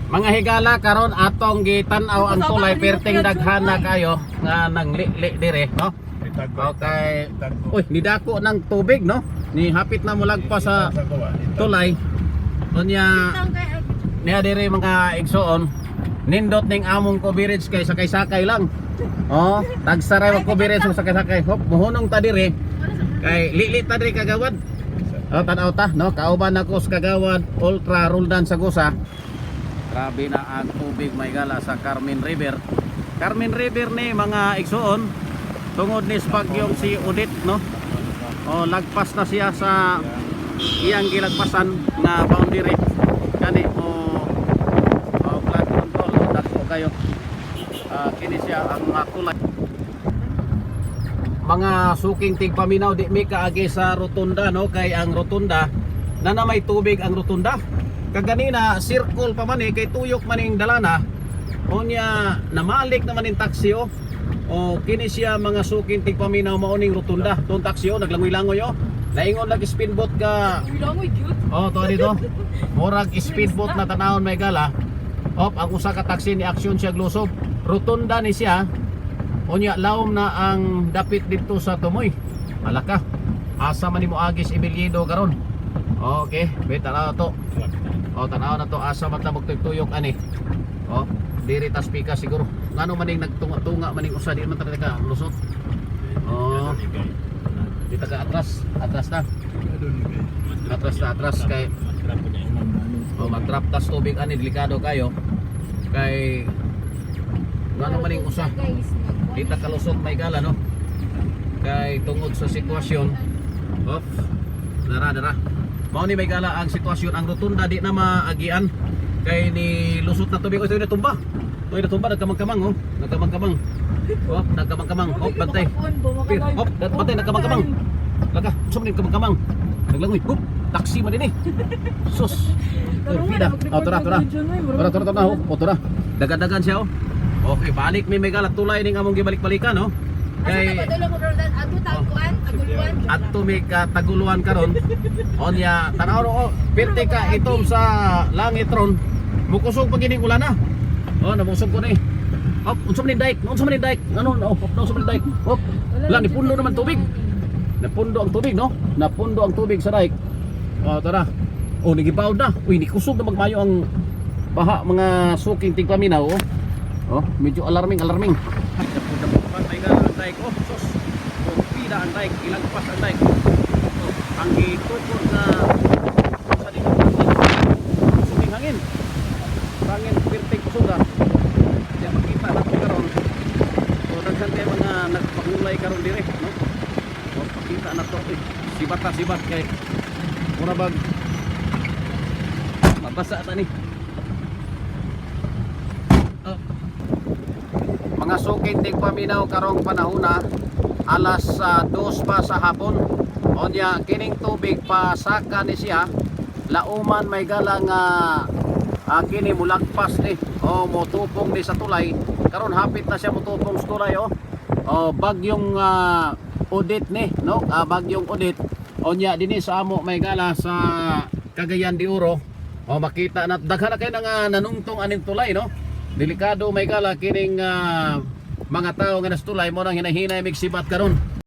Mga higala, karon atong gitan-aw ang tulay, perting daghana kayo nga nangli-li dire, no? Okay. Uy, nidako ng tubig, no? Ni hapit na molagpas sa tulay. Unya niya dire, mga igsoon, nindot ning among coverage kay sakay-sakay lang. Oh, tagsaray mag coverage og sakay-sakay. Hop, muhunong ta dire kay lili ta dire, kagawad. Oh, tan-aw ta, no? Kauban ako sa kagawad Ultra Roldan Sagusa. Grabe na ang tubig, may gala, sa Carmen River. Carmen River ni, mga igsoon, tungod ni sa bagyong si Odette, no? Oh, lagpas na siya sa iyang gilagpasan nga boundary. Kani mo, oh, flood control, dagko kayo. Ah, kini siya ang mga tulay. Mga suking tigpaminaw, di mi kaagi sa rotunda, no, kay ang rotunda na may tubig ang rotunda. Kaganina circle pa man eh, kay tuyok man ning dalana. Unya namalik naman ning taxi, oh. O kini siya, mga suking tigpaminaw, mao ning rotunda. Tong taxi, oh, naglangoy-langoy, oh. Naingon lagi speedboat ka. Langoy cute. Oh, to dito. Murag speedboat na tanawon, may gala. Op, ang usa ka taxi ni aksyon siya glusob. Rotunda ni siya. Unya lawom na ang dapit dito sa Tumoy. Alaka. Asa man nimo agis Emiliedo karon? Okay, be tanaw to. Oh, tanaw na to, asa man ta magtuyok ani. Oh, diri tas pika siguro. Ngano maning nagtunga-tunga maning usa, di man ta ka lusot. Oh, di ta ka atras, atras na. Atras na, atras kay oh, matrap tas tubig ani, delikado kayo. Kay ngano maning usa? Di ta kalusot, may gala, no? Kay tungod sa sitwasyon. Op. Dara, dara. Mao ni, may gala, ang sitwasyon, ang rotunda di na maagian kay ni lusot na tubig. Oy, ito na tumba. Ito na tumba, nagkamang-kamang, oh. Nagkamang-kamang. Oh, nagkamang-kamang. Oh, bantay. Hop, bantay, nagkamang-kamang. Laka, unsa man ning kamang-kamang? Naglangoy. Hop, taxi man din eh. Sus. Perfida. Oh, tara, tara. Tara, tara, tara. Oh, oh, tara. Dagan-dagan siya, oh. Okay, balik mi, may gala, tulay ning among gibalik-balikan, no? Kay Kay asa ta mo Roldan? Adto tagkuan, taguluan. Adto mi ka taguluan karon. Onya, tanaw ro, oh, pirti ka itom sa langit ron. Mukusog pa gining ulan na. Oh, namusog ko ni. Hop, unsa man ni dike? Unsa man ni dike? Ano, oh, unsa man ni dike? Hop. Wala ni pundo naman tubig. Napundo ang tubig, no? Napundo ang tubig sa dike. Oh, tara. Oh, nagibaw na. Uy, nikusog na magmayo ang baha, mga suking tigpaminaw, oh. Oh, medyo alarming, alarming. Napantay ka ang dike. Oh, sus. Oh, pila ang dike, ilagpas ang dike. Oh, ang gitukod na sa dito. Kusog hangin. Hangin pirting kusog ah. Diya makita na karon. Oh, daghan kay mga nagpangulay karon dire, no? Oh, pakita na to. Eh, sibat ta sibat kay mura bag mabasa ta ni. Oh. Mga suking tigpaminaw, karong panahona alas 2 pa sa hapon. Onya kining tubig pasaka ni siya, lauman, may gala, nga kini mulagpas ni o motupong ni sa tulay. Karon hapit na siya motupong sa tulay, oh. Oh, bagyong Odette ni, no? Ah, bagyong Odette. Onya dinhi sa amo, may gala, sa Cagayan de Oro. Oh, makita na daghan na kay nga nanungtong aning tulay, no? Delikado, may gala, kining mga tao nga nasa tulay mo nang hinahinay migsibat karon.